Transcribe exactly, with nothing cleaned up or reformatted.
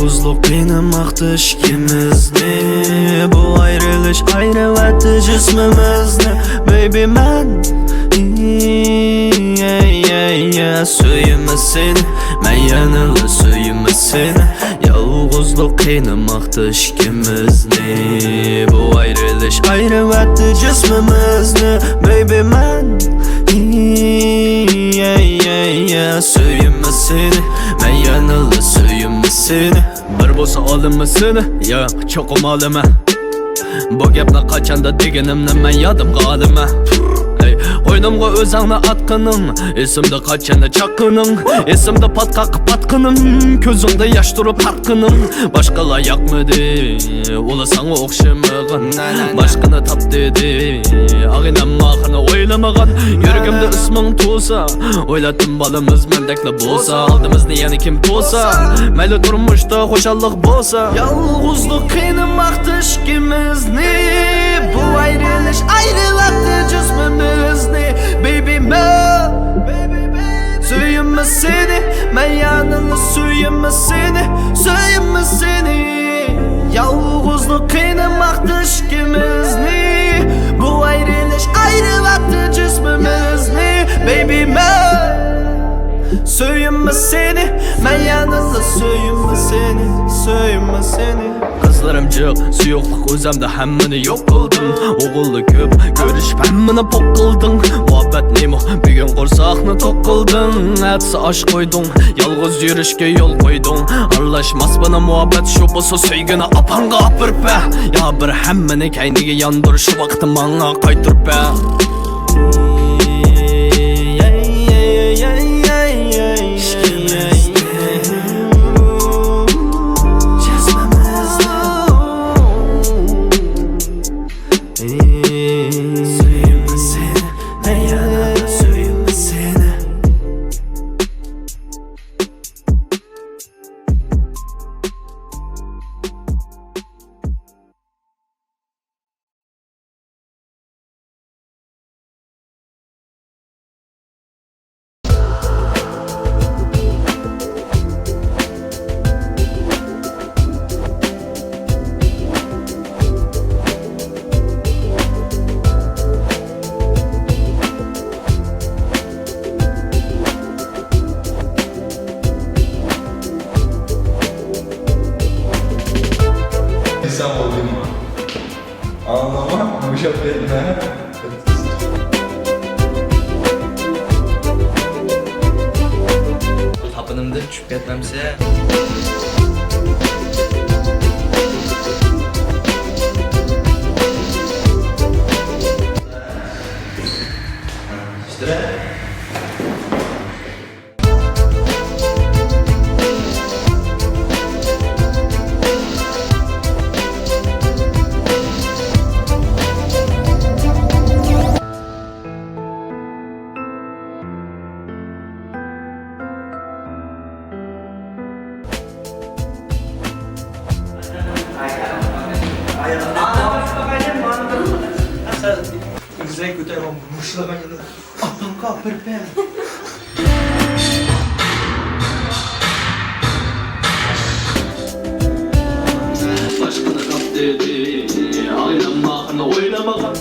قىزلىق قىينىماقتا ئىككىمىزنى، بۇ ئايرىلىش ئايرىۋەتتى جىسمىمىزنى. Baby، مەن، سۆيىمەن سېنى، مەن يەنىلا سۆيىمەن سېنى. يالغۇزلۇق قىينىماقتا ئىككىمىزنى، بۇ ئايرىلىش ئايرىۋەتتى جىسمىمىزنى. Baby، مەن، سۆيىمەن سېنى، مەن يەنىلا سۆيىمەن سېنى. بىر بولسا ئالىمەن سېنى، ياق، چوقۇم ئالىمەن. بۇ گەپنى قاچاندا دېگىنىمنى مەن يادىمغا ئالىمەن. ئەي، قوينۇمغا ئۆزۈڭنى ئاتقىنىڭ، ئېسىمدە قاچاندا چاققىنىڭ، ئېسىمدە پاتقاق پاتقىنىم، كۆزۈڭدە ياش تۇرۇپ تارتقىنىڭ. باشقىلار ياقمىدى، ئۇلار ساڭا ئوخشىمىغان، باشقىنى تاپ دېدى. ئاغىنەم ئاخىرىنى ئويلىمىغان، يۈرىكىمدە ئىسمىڭ تۇرسا، ئويلاتتىم بالىمىز مەندەكلا بولسا، ئالدىمىزنى يەنە كىم توسا، مەيلى تۇرمۇشتا خۇشاللىق بولسا. يالغۇزلۇق قىينىماقتا ئىككىمىزنى، بۇ ئايرىلىش ئايرىۋەتتى جىسمىمىزنى. Baby، مەن، سۆيىمەن سېنى، مەن يەنىلا سۆيىمەن سېنى، سۆيىمەن سېنى. يالغۇزلۇق قىينىماقتا ئىككىمىزنى، بۇ ئايرىلىش ئايرىۋەتتى جىسمىمىزنى. Baby، مەن، سۆيىمەن سېنى، مەن يەنىلا سۆيىمەن سېنى، سۆيىمەن سېنى. قىزلىرىم جىق، سۇيۇقلۇق ئۆزۈمدە ھەممىنى يوق قىلدىم. ئوغۇللا كۆپ كۆرۈشۈپ ھەممىنى پوق قىلدىڭ. مۇھەببەت نېمە؟ بۈگۈن قورساقنى توق قىلدىڭ، ئەتىسى ئاش قويدۇڭ، يالغۇز يۈرۈشكە يول قويدۇڭ. ئارىلاشماس بۇنى مۇھەببەت، شۇ بولسا سۆيگۈنى ئاپاڭغا ئاپىرىپ بەر. يا بىر ھەممىنى كەينىگە ياندۇر، شۇ ۋاقىتتا ماڭا قايتۇرۇپ بەر. ئىنسان بولدىمۇ؟ ئاڭلىما، بوشاپ كەتمە. تاپىنىمدىن چۈشۈپ كەتمەمسەن. ئىگىسىنى كۆتۈرۈپ مۇشتلىغان يەردە ئاپامغا ئاپىرىپ بەر. باشقىنى تاپ دېدى، ئايلانماقنى ئويلىمىغان.